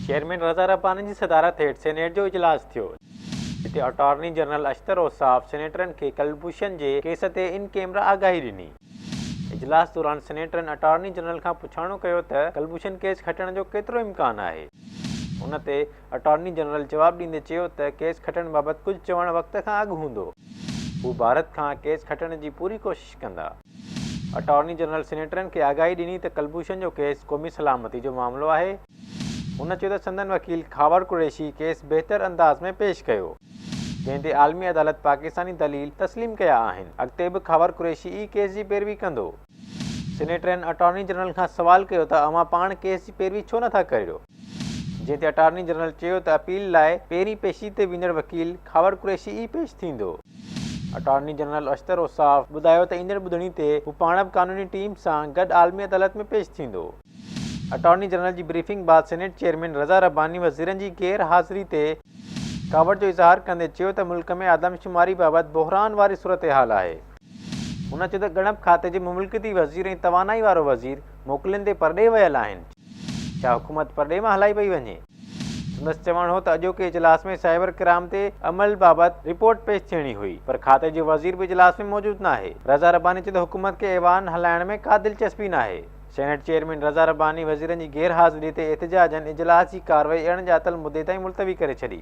Chairman Raza Rabbani جي صدارت هيٺ سينيٽ جو اجلاس ٿيو، جتي اٽارني جنرل اشتر اوصاف سينيٽرن کي ڪلڀوشن جي ڪيس تي ان ڪيمرا آگاهي ڏني. اجلاس دوران سينيٽرن اٽارني جنرل کان پڇاڻو ڪيو ته ڪلڀوشن ڪيس کٽڻ جو ڪيترو امڪان آهي؟ ان تي اٽارني جنرل جواب ڏيندي چيو ته ڪيس کٽڻ بابت ڪجهه چوڻ وقت کان اڳ هوندو، هو ڀارت کان ڪيس کٽڻ جي پوري ڪوشش ڪندا. اٽارني جنرل سينيٽرن کي آگاهي ڏني ته ڪلڀوشن جو ڪيس قومي سلامتي جو معاملو آهي. هن چيو ته سندن وڪيل خاور قريشي ڪيس بهتر انداز ۾ پيش ڪيو، جنهن تي عالمي عدالت پاڪستاني دليل تسليم ڪيا آهن، اڳتي به خاور قريشي ئي ڪيس جي پيروي ڪندو. سينيٽرن اٽارني جنرل کان سوال ڪيو ته اوهان پاڻ ڪيس جي پيروي ڇو نٿا ڪريو؟ جنهن تي اٽارني جنرل چيو ته اپيل لاء پهرين پيشي تي ويندڙ وڪيل خاور قريشي ئي پيش ٿيندو. اٽارني جنرل اشتر اوصاف ٻڌايو ته ايندڙ ٻڌڻي تي هو پاڻ به قانوني ٽيم سان گڏ عالمي عدالت ۾ پيش ٿيندو. اٽارني جنرل جي بريفنگ بعد سينيٽ چيئرمين رضا رباني وزيرن جي غير حاضري تي ڪاوڙ جو اظهار ڪندي چيو ته ملڪ ۾ آدمشماري بابت بحران واري صورتحال آهي. هن چيو ته ڳڻپ کاتي جي مملڪتي وزير ۽ توانائي وارو وزير موڪلن تي پرڏيهه ويل آهن، ڇا حڪومت پرڏيهه مان هلائي پئي وڃي؟ سندس چوڻ هو ته اڄوڪي اجلاس ۾ سائبر ڪرائم تي عمل بابت رپورٽ پيش ٿيڻي هئي پر کاتي جو وزير به اجلاس ۾ موجود ناهي. رضا رباني چيو ته حڪومت کي ايوان هلائڻ ۾ ڪا دلچسپي ناهي. سينيٽ چيئرمين رضا رباني وزيرن جي غير حاضري تي احتجاجن اجلاس جي ڪارروائي اڻڄاتل مدي تائين ملتوي ڪري ڇڏي.